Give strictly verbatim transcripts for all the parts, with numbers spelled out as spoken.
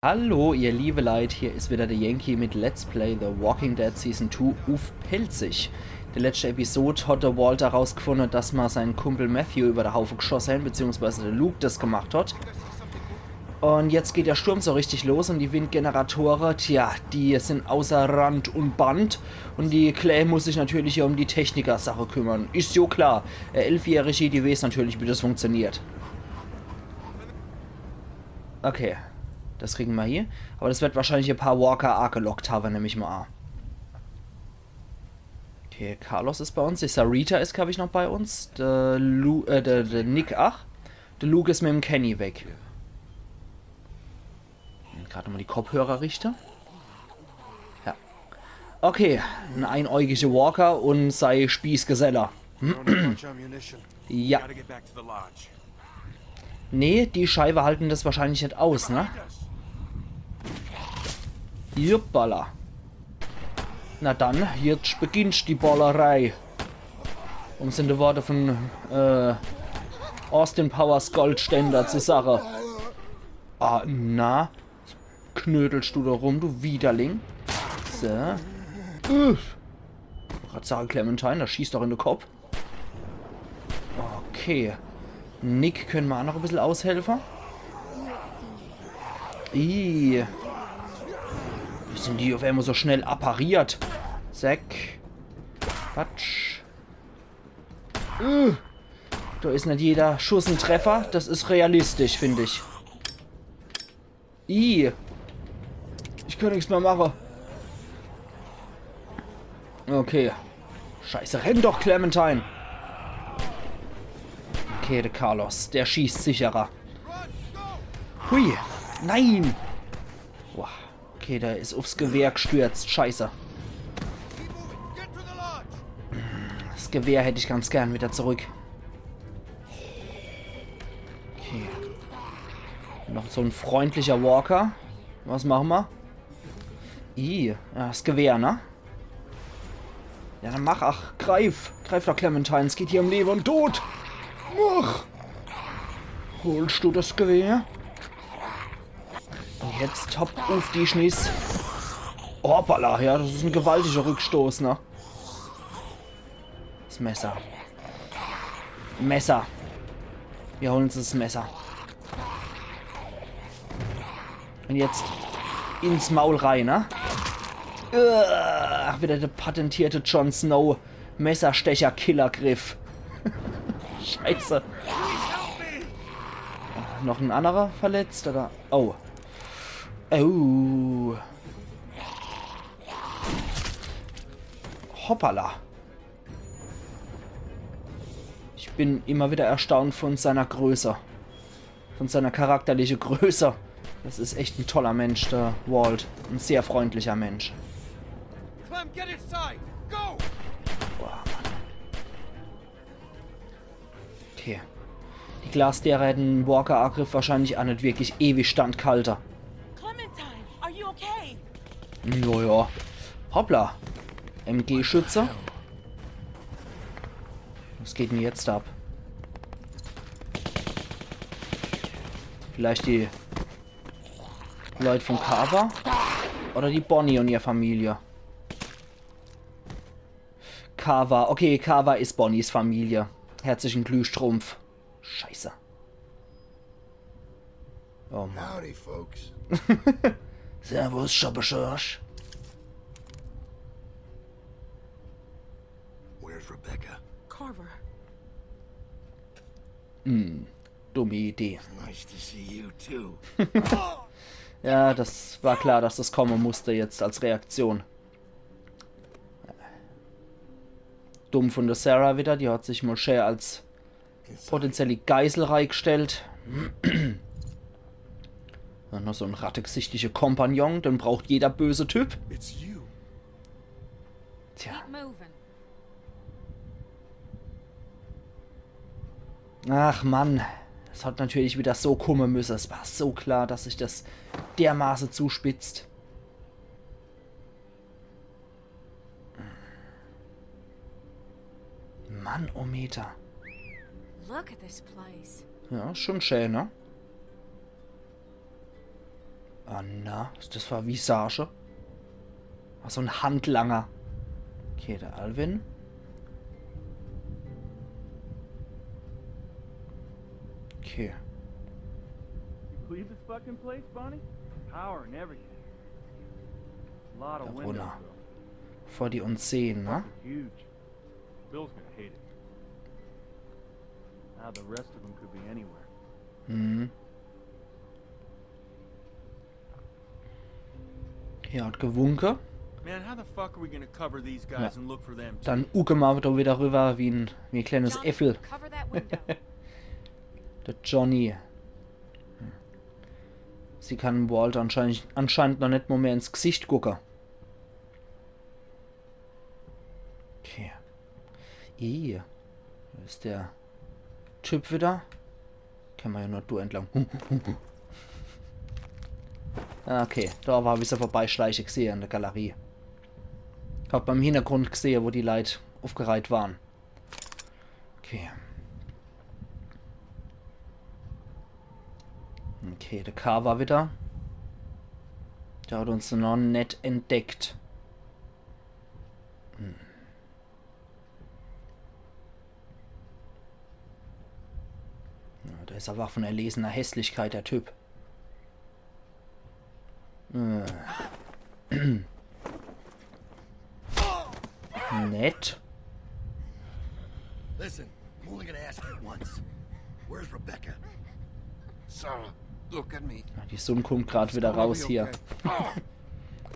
Hallo, ihr liebe Leit, hier is wieder de Yankee mit Let's Play The Walking Dead Season two uff Pälzisch. In de letschte Episod hat de Walter rausgefunne, dass ma seinen Kumpel Matthew über de Haufe geschosse hen, beziehungsweise de Luke das gemacht hat. Und jetzt geht der Sturm so richtig los und die Windgeneratore, tja, die sind außer Rand und Band. Und die Claire muss sich natürlich hier um die Techniker-Sache kümmern. Is jo klar. Äh, Elfjährige, die weiß natürlich, wie das funktioniert. Okay. Das kriegen wir hier. Aber das wird wahrscheinlich ein paar Walker agelockt haben, nehm ich mal an. Okay, Carlos ist bei uns. Die Sarita ist, glaub ich, noch bei uns. Der Lu äh, der, der Nick, ach. Der Luke ist mit dem Kenny weg. Gerade mal die Kopfhörer richte. Ja. Okay, ein einäugiger Walker und sei Spießgeselle. Don't have much ammunition. Ja. Gotta get back to the lodge. Nee, die Scheibe halten das wahrscheinlich nicht aus, ne? Juppala. Na dann, jetzt beginnt die Ballerei. Um es in de Worte von äh, Austin Powers Goldständer zu sagen. Ah, na? Knödelst du da rum, du Widerling? So. Uff. Grad sagen, Clementine, das schießt doch in de Kopf. Okay. Nick können wir auch noch ein bisschen aushelfen. Ih. Wie sind die auf einmal so schnell appariert? Zack. Patsch. Äh. Da ist nicht jeder Schuss ein Treffer. Das ist realistisch, finde ich. Ih. Ich kann nichts mehr machen. Okay. Scheiße, renn doch, Clementine. Okay, der Carlos, der schießt sicherer. Hui. Nein. Boah. Okay, der ist aufs Gewehr gestürzt. Scheiße. Das Gewehr hätte ich ganz gern wieder zurück. Okay. Noch so ein freundlicher Walker. Was machen wir? Ih, ja, das Gewehr, ne? Ja, dann mach, ach, greif. Greif doch, Clementine. Es geht hier um Leben und Tod. Mach. Holst du das Gewehr? Und jetzt hopp auf die Schniss. Hoppala, ja, das ist ein gewaltiger Rückstoß, ne? Das Messer. Messer. Wir holen uns das Messer. Und jetzt ins Maul rein, ne? Äh, wieder der patentierte Jon Snow Messerstecher-Killergriff. Scheiße. Ah, noch ein anderer verletzt, oder? Oh. Oh. Hoppala. Ich bin immer wieder erstaunt von seiner Größe. Von seiner charakterlichen Größe. Das ist echt ein toller Mensch, der Walt. Ein sehr freundlicher Mensch. Clem, get inside! Go! Boah, Mann. Okay. Die Glasdeere hätten den Walker-Angriff wahrscheinlich auch nicht wirklich ewig standgehalten. Clementine, are you okay? Naja. Hoppla. M G-Schütze. Was geht denn jetzt ab? Vielleicht die Leute von Carver? Oder die Bonnie und ihre Familie? Carver. Okay, Carver ist Bonnies Familie. Herzlichen Glühstrumpf. Scheiße. Oh Mann. Howdy, folks. Servus, Schoppeschorsch. Where's Rebecca? Carver. Hm, dumme Idee. Nice to see you too. Ja, das war klar, dass das kommen musste jetzt als Reaktion. Dumm von der Sarah wieder, die hat sich mal schön als potenzielle Geisel reingestellt. Dann noch so ein rattegesichtiger Kompagnon, den braucht jeder böse Typ. It's you. Tja. Keep moving. Ach Mann, es hat natürlich wieder so kommen müssen. Es war so klar, dass sich das dermaßen zuspitzt. Manometer. Look at this place. Ja, schon schön, ne? Ah, na, is das für e Visage? Ach, so en Handlanger. Okay, der Alvin. Okay. You believe this fucking place, Bonnie? Power and everything. A lot of Da windows, runter. Though. Bevor die uns sehen, ne? Huge. Bill's gonna hate it. Now the rest of them could be anywhere. Mhm. Ja, hat gewunke. Man, how the fuck are we gonna cover these guys and look for them? Dann ucke ma do wieder rüber wie en, wie e kleines Johnny, Äffel. Cover that window. Der Johnny. Sie kann Walt anscheinend, anscheinend noch net mol mehr ins Gesicht gucke. Okay. Ih, da is der Typ wieder. Kann ma ja nur do entlang. Ah, okay, do hab ich se vorbeischleiche gsehe an der Galerie. Hab ma im Hintergrund gsehe, wo die Leit uffgereiht waren. Okay. Okay, der Carver wieder. Der hat uns noch net entdeckt. Hm. Ja, der is awwer vun erlesener Hässlichkeit, der Typ. Äh. Nett. Listen, I'm only gonna ask you once. Where's Rebecca? Sarah, look at me. Die Sonn kummt grad wieder raus hier.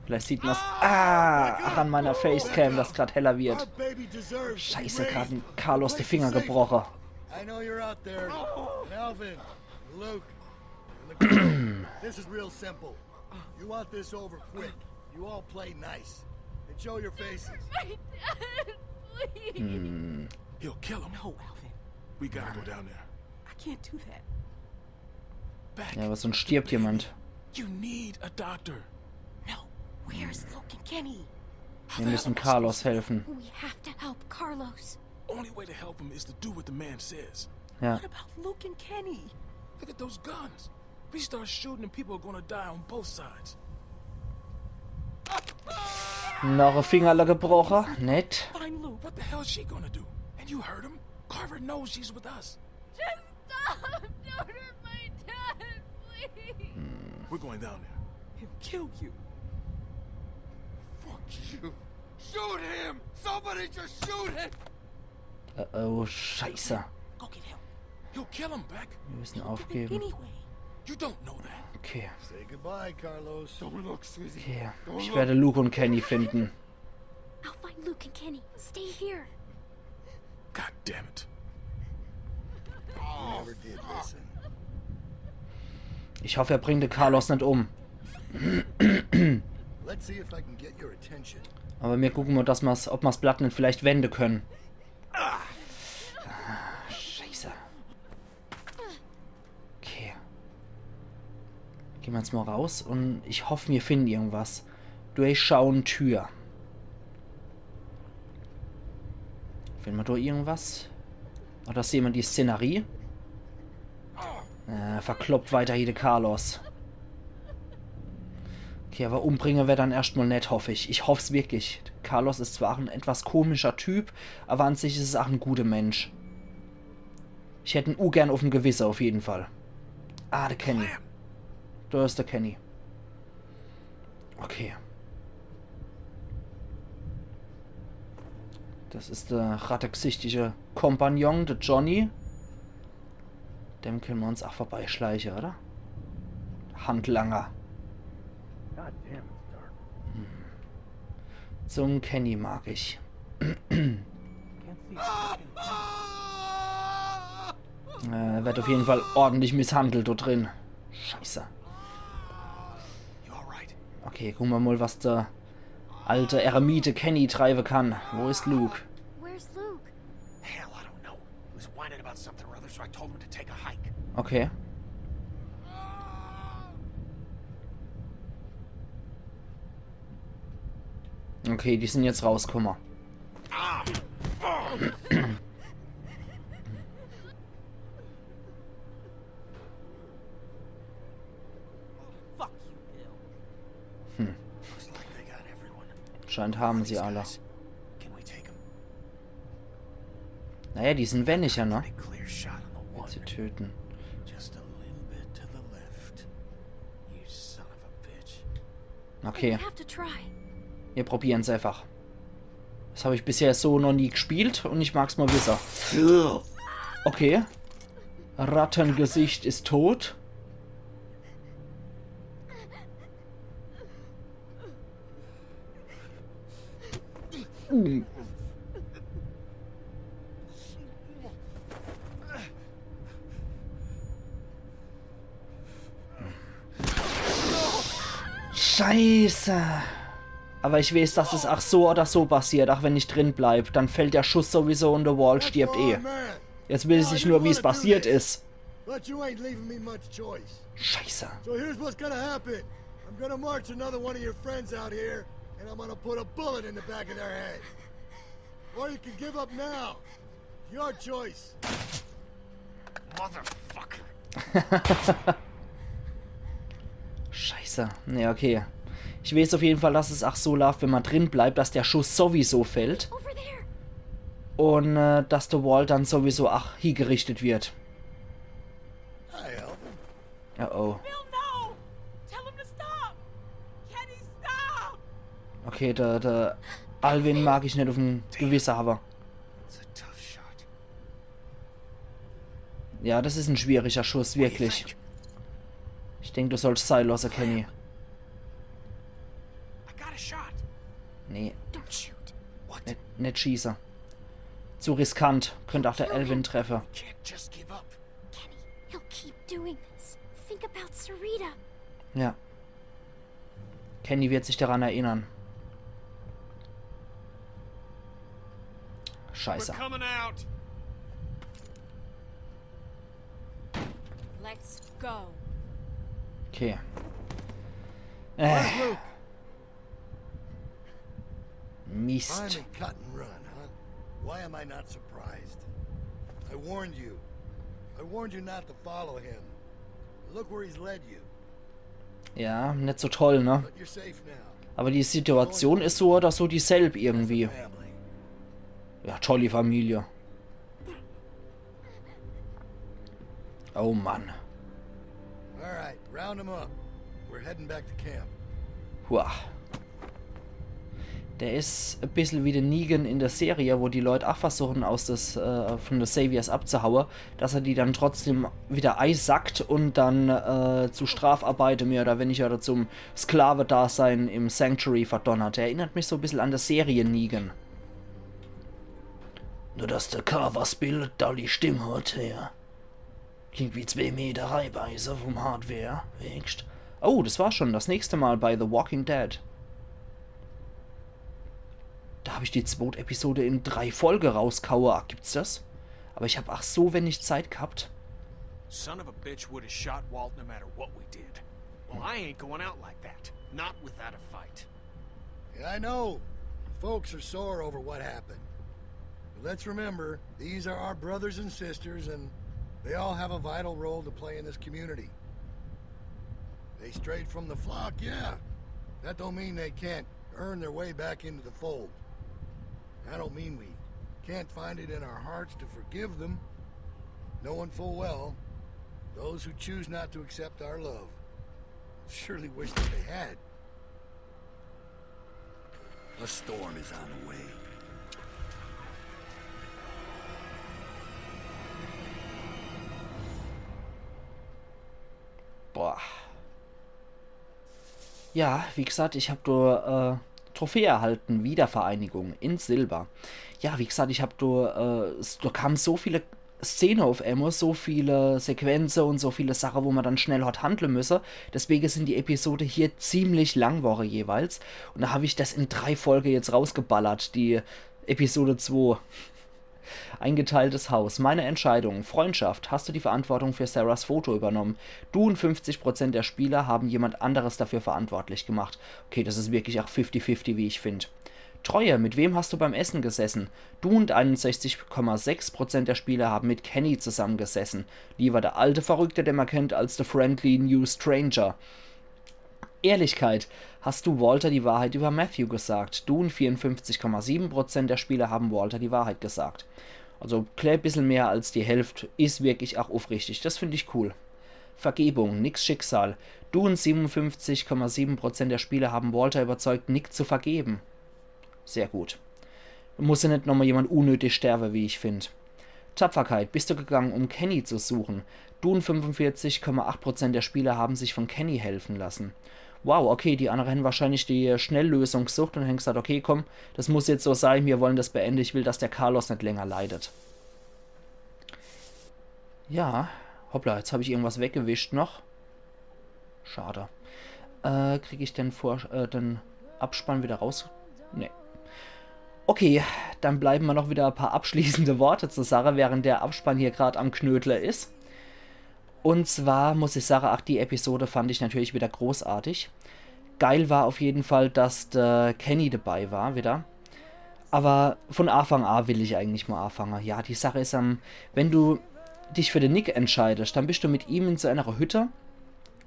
Vielleicht sieht ma's. Ah, ach, an meiner Facecam, dass grad heller wird. Our baby deserves to be Scheiße, raised grad en in a Carlos die place Finger that's safe. gebroche. I know you're out there. Melvin, Luke, and the girl. This is real simple. You want this over quick. You all play nice. And show your faces. My dad, please. Hm. He'll kill him. No, Alvin. We gotta go down there. I can't do that. Back. Ja, awwer sonst stirbt jemand. You need a doctor. No. Where's Luke and Kenny? How Wir the müssen hell am I Carlos supposed to- helfen. We have to help Carlos. Only way to help him is to do what the man says. Ja. What about Luke and Kenny? Look at those guns. We start shooting and people are gonna die on both sides. Noch e Fingerle gebroche. Nett. Find Luke. What the hell is she gonna do? And you heard him? Carver knows she's with us. Just stop! Don't hurt my dad, please! We're going down there. He'll kill you. Fuck you. Shoot him! Somebody just shoot him! Äh, oh, Scheiße. Go get him. He'll kill him, Beck. Wir müssen He'll do it aufgeben. Anyway. You don't know that. Okay. Say goodbye, Carlos. Don't look, Susie. Okay. Don't Ich look. werde Luke und Kenny finden. I'll find Luke and Kenny. Stay here. God damn it. You never did listen. Ich hoffe, er bringt de Carlos net um. Let's see if I can get your attention. Awwer mir gucke mol, dass ma's, ob ma's Blatt net vielleicht wende könne. Ah, Scheiße. Okay. Gehn ma jetzt mol raus un ich hoff, mir finden irgendwas. Durchschauen Tür. Finden ma do irgendwas? Oder sehn ma die Szenerie? Äh, verkloppt weiter hier de Carlos. Okay, awwer umbringe werd er dann erscht mol net, hoff ich. Ich hoff's wirklich. Carlos is zwar en etwas komischer Typ, awwer an sich is es ach en guter Mensch. Ich hätt en ugern uffm Gewisse uff jeden Fall. Ah, de Kenny. Do is de Kenny. Okay. Das is de rattegsichtige Kompagnon, de Johnny. Dem könne ma uns ach vorbeischleiche, oder? Handlanger. God damn, it's dark. So'n Kenny mag ich. Can't see. Äh, werd uff jeden Fall ordentlich misshandelt do drin. Scheiße. You alright? Okay, gucke ma mol, was de alte Eremite Kenny treiwe kann. Wo is Luke? Where's Luke? Hell, I don't know. He was whining about something or other, so I told him to take a hike. Okay. Okay, die sin jetzt rauskumme. Fuck you, Bill. Hm. Scheint haben sie alle. Naja, die sind weniger, ne? Jetzt sie töten. Okay. Wir probieren's einfach. Das hab ich bisher so noch nie gespielt und ich mag's mal wisse. Okay. Rattengesicht is tot. Scheiße. Aber ich weiß, dass es ach so oder so passiert, ach wenn ich drin bleib. Dann fällt der Schuss sowieso und der Wall stirbt eh. Jetzt will ich nur, wie's passiert is. But you ain't leaving me much choice. Scheiße. So here's what's gonna happen. I'm gonna march another one of your friends out here, and I'm gonna put a bullet in the back of their head. Or you can give up now. Your choice. Motherfucker. Scheiße. Nee, okay. Ich weiß auf jeden Fall, dass es ach so laaft, wenn man drin bleibt, dass der Schuss sowieso fällt. Und äh, dass der Wall dann sowieso ach hiegerichtet wird. Oh oh. Bill, no! Tell him to stop! Kenny, stop! Okay, der, der Alvin mag ich net uffm Gewisse hawwe. Ja, das is en schwieriger Schuss, wirklich. Ich denk, du sollst sei losse, Kenny. Nee. Net, net schieße. Zu riskant. Könnt ach der Alvin treffe. Kenny, he'll keep doing this. Think about Sarita. Ja. Kenny wird sich daran erinnern. Scheiße. Let's go. Okay. Äh. Mist. Finally cut and run, huh? Why am I not surprised? I warned you. I warned you not to follow him. Look where he's led you. Ja, net so toll, ne? Aber die Situation is so oder so dieselb irgendwie. Ja, toll, die Familie. Oh Mann. All right, round 'em up. We're heading back to camp. Hua. Der is e bissel wie de Negan in der Serie, wo die Leut ach versuchen, aus des, äh, von de Saviors abzuhaue, dass er die dann trotzdem wieder eisackt und dann äh, zu Strafarbeite mehr oder weniger oder zum Sklavedasein im Sanctuary verdonnert. Erinnert mich so e bissel an de Serie Negan. Nur dass de Carver Bill do die Stimm hat, ja. Klingt wie zwee Meter Reibeiser vom Hardware, weescht. Oh, das war's schon. Das nächste Mal bei The Walking Dead. Da hab ich die zwote Episode in drei Folge rausgehaue. Ah, gibt's das? Aber ich hab ach so wenig Zeit gehabt. Son of a bitch would have shot Walt no matter what we did. Well, I ain't going out like that. Not without a fight. Yeah, I know. Folks are sore over what happened. But let's remember, these are our brothers and sisters, and they all have a vital role to play in this community. They strayed from the flock, yeah. That don't mean they can't earn their way back into the fold. I don't mean we can't find it in our hearts to forgive them, knowing full well those who choose not to accept our love surely wish that they had. A storm is on the way. Boah. Ja, wie gesagt, ich hab do äh, Trophäe erhalten, Wiedervereinigung in Silber. Ja, wie gesagt, ich hab do, äh, s- do kamen so viele Szene uff emol, so viele Sequenze und so viele Sache, wo man dann schnell hat handle müsse. Deswege sind die Episode hier ziemlich lang worre jeweils. Und da hab ich das in drei Folge jetzt rausgeballert, die Episode zwei. Ein geteiltes Haus. Meine Entscheidung. Freundschaft. Hast du die Verantwortung für Sarahs Foto übernommen? Du und fünfzig Prozent der Spieler haben jemand anderes dafür verantwortlich gemacht. Okay, das ist wirklich auch fifty fifty, wie ich find. Treue. Mit wem hast du beim Essen gesessen? Du und einundsechzig Komma sechs Prozent der Spieler haben mit Kenny zusammengesessen. Lieber der alte Verrückte, den man kennt, als der Friendly New Stranger. Ehrlichkeit, hast du Walter die Wahrheit über Matthew gesagt? Du und vierundfünfzig Komma sieben Prozent der Spieler haben Walter die Wahrheit gesagt. Also klä bissel mehr als die Hälft is wirklich auch uffrichtig. Das find ich cool. Vergebung, Nicks Schicksal. Du und siebenundfünfzig Komma sieben Prozent der Spieler haben Walter überzeugt, Nick zu vergeben. Sehr gut. Muss ja net nochmal jemand unnötig sterbe, wie ich find. Tapferkeit, bist du gegangen, um Kenny zu suchen? Du und fünfundvierzig Komma acht Prozent der Spieler haben sich von Kenny helfen lassen. Wow, okay, die annere hän wahrscheinlich die Schnelllösung gesucht und hän gesagt, okay, komm, das muss jetzt so sein, mir wollen das beenden, ich will, dass der Carlos net länger leidet. Ja, hoppla, jetzt hab ich irgendwas weggewischt noch. Schade. Äh, krieg ich den, Vor äh, den Abspann wieder raus? Nee. Okay, dann bleiben mir noch wieder e paar abschließende Worte zur Sache, während der Abspann hier grad am Knödle is. Und zwar muss ich sage, ach, die Episode fand ich natürlich wieder großartig. Geil war auf jeden Fall, dass der Kenny dabei war wieder. Aber von Anfang an will ich eigentlich mal anfange. Ja, die Sache is, ähm, wenn du dich für den Nick entscheidest, dann bist du mit ihm in so einer Hütte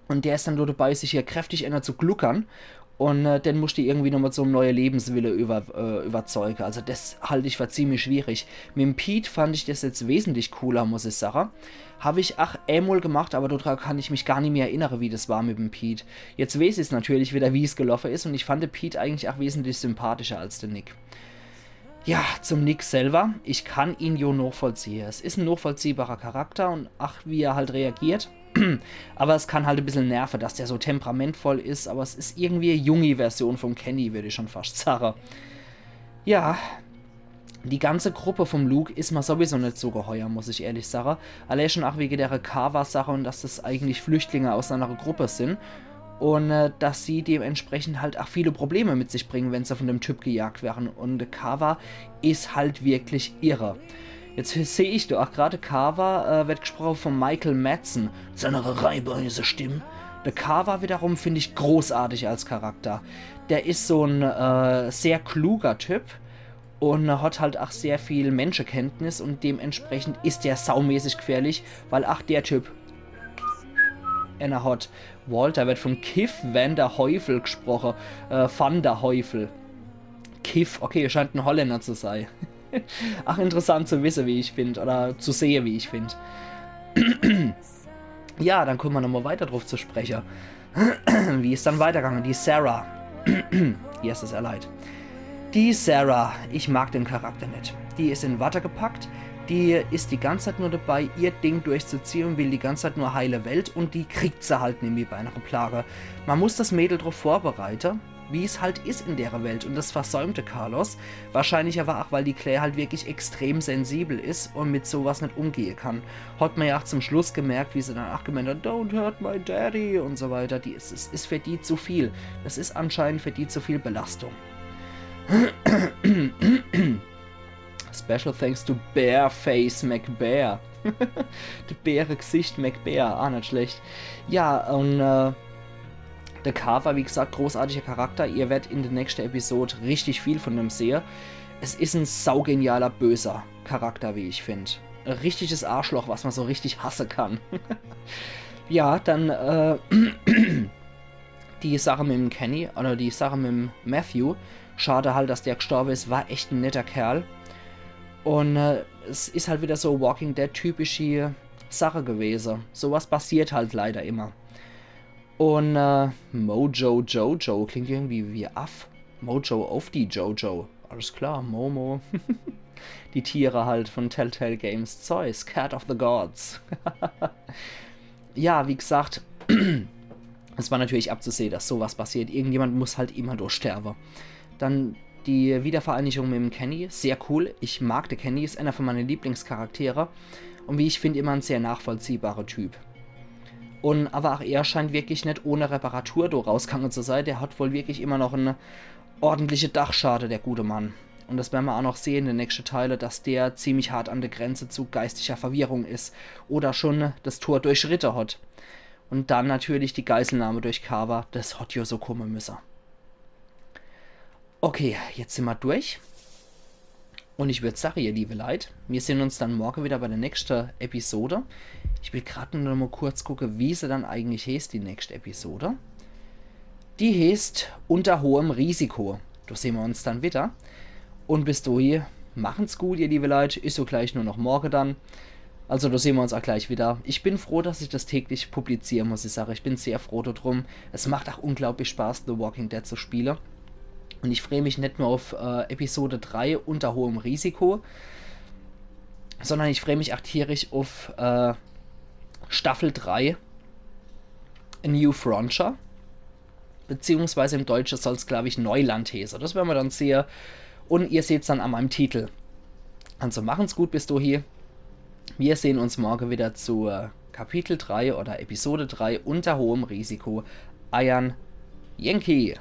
und der is dann nur dabei, sich hier kräftig einer zu gluckern. Und äh, den musst du irgendwie nochmal zum neue Lebenswille über, äh, überzeuge. Also das halt ich für ziemlich schwierig. Mit dem Pete fand ich das jetzt wesentlich cooler, muss ich sage. Hab ich ach emol gemacht, aber dodra kann ich mich gar nicht mehr erinnere, wie das war mit dem Pete. Jetzt weeß ich's natürlich wieder, wie's geloffe is, und ich fand de Pete eigentlich ach wesentlich sympathischer als de Nick. Ja, zum Nick selber. Ich kann ihn jo nochvollziehe. Es is en nochvollziehbarer Charakter und ach, wie er halt reagiert. Aber es kann halt e bissel nerve, dass der so temperamentvoll is, aber es is irgendwie e jungi Version vom Kenny, würd ich schon fast sage. Ja, die ganze Gruppe vom Luke is mer sowieso net so geheuer, muss ich ehrlich sage. Allee schon ach wege dere Kava-Sache und dass das eigentlich Flüchtlinge aus anere Gruppe sin. Und äh, dass sie dementsprechend halt ach viele Probleme mit sich bringen, wenn se von dem Typ gejagt werre. Und Kava is halt wirklich irre. Jetzt seh ich do ach grad, Kava äh, wird gesproche von Michael Madsen. Seine reibeise Stimme. De Kava wiederum find ich großartig als Charakter. Der is so en äh, sehr kluger Typ und hat halt ach sehr viel Menschekenntnis und dementsprechend is der saumäßig gefährlich, weil ach der Typ einer hat. Walter wird von Kiff van der Heuvel gesproche. Äh, van der Heuvel. Kiff, okay, scheint en Holländer zu sei. Ach, interessant zu wisse, wie ich find, oder zu sehe, wie ich find. Ja, dann kumme mer nochmal weiter drauf zu spreche. Wie is dann weitergegange? Die Sarah. Yes, is er leid. Die Sarah, ich mag den Charakter net. Die is in Watte gepackt, die is die ganze Zeit nur dabei, ihr Ding durchzuziehe und will die ganze Zeit nur heile Welt und die kriegt se halt nimmi bei einer Plage. Man muss das Mädel drauf vorbereite, wie's halt is in dere Welt und das versäumte Carlos. Wahrscheinlich aber ach, weil die Claire halt wirklich extrem sensibel is und mit sowas net umgehe kann. Hat mer ja ach zum Schluss gemerkt, wie se dann ach gemeint hat, „Don't hurt my daddy“ und so weiter. Die, es, es is für die zu viel. Das is anscheinend für die zu viel Belastung. Special thanks to Bareface McBear. De Bäregesicht McBear, ah, net schlecht. Ja, und äh, de Kava, wie gesagt, großartiger Charakter. Ihr werdet in de nächste Episode richtig viel von dem sehe. Es is en saugenialer, böser Charakter, wie ich find. E richtiges Arschloch, was man so richtig hasse kann. Ja, dann äh, die Sache mit dem Kenny oder die Sache mit dem Matthew. Schade halt, dass der gestorbe is. War echt en netter Kerl. Und äh, es is halt wieder so Walking Dead typische Sache gewese. Sowas passiert halt leider immer. Und äh, Mojo Jojo klingt irgendwie wie Aff. Mojo of the Jojo. Alles klar, Momo. Die Tiere halt von Telltale Games Zeus, Cat of the Gods. Ja, wie gesagt, es war natürlich abzusehen, dass sowas passiert. Irgendjemand muss halt immer durchsterbe. Dann die Wiedervereinigung mit dem Kenny, sehr cool. Ich mag de Kenny, is einer von meine Lieblingscharaktere. Und wie ich find, immer en sehr nachvollziehbarer Typ. Und aber ach er scheint wirklich net ohne Reparatur do rausgange zu sei. Der hat wohl wirklich immer noch en ordentliche Dachschade, der gute Mann. Und das werre mer ach noch sehe in de nächste Teile, dass der ziemlich hart an de Grenze zu geistiger Verwirrung is. Oder schon das Tor durchschritte hat. Und dann natürlich die Geiselnahme durch Kava, das hat jo so kumme müsse. Okay, jetzt sin mer durch. Und ich würd sage, ihr liebe Leit, mir sehn uns dann morge wieder bei de nächste Episode. Ich will grad nur noch mal kurz gucke, wie se dann eigentlich heeßt, die nächste Episode. Die heeßt Unter hohem Risiko. Do sehn mer uns dann widder. Un bis dohi, machen's gut, ihr liewe Leit. Is jo gleich nur noch morge dann. Also do sehn mer uns ach gleich widder. Ich bin froh, dass ich das täglich publiziere, muss ich sage. Ich bin sehr froh dodrum. Es macht ach unglaublich Spaß, The Walking Dead zu spiele. Un ich free mich net nur uff äh, Episode drei Unter hohem Risiko, sondern ich free mich ach tierisch uff äh, Staffel drei, A New Frontier. Beziehungsweise im Deutsche soll's, glaub ich, Neuland heeße. Das werre mer dann sehe. Un ihr seht's dann an meim Titel. Also machen's gut bis dohi. Mir sehn uns morge widder zu äh, Kapitel drei oder Episode drei Unter hohem Risiko. Eiern Yankee.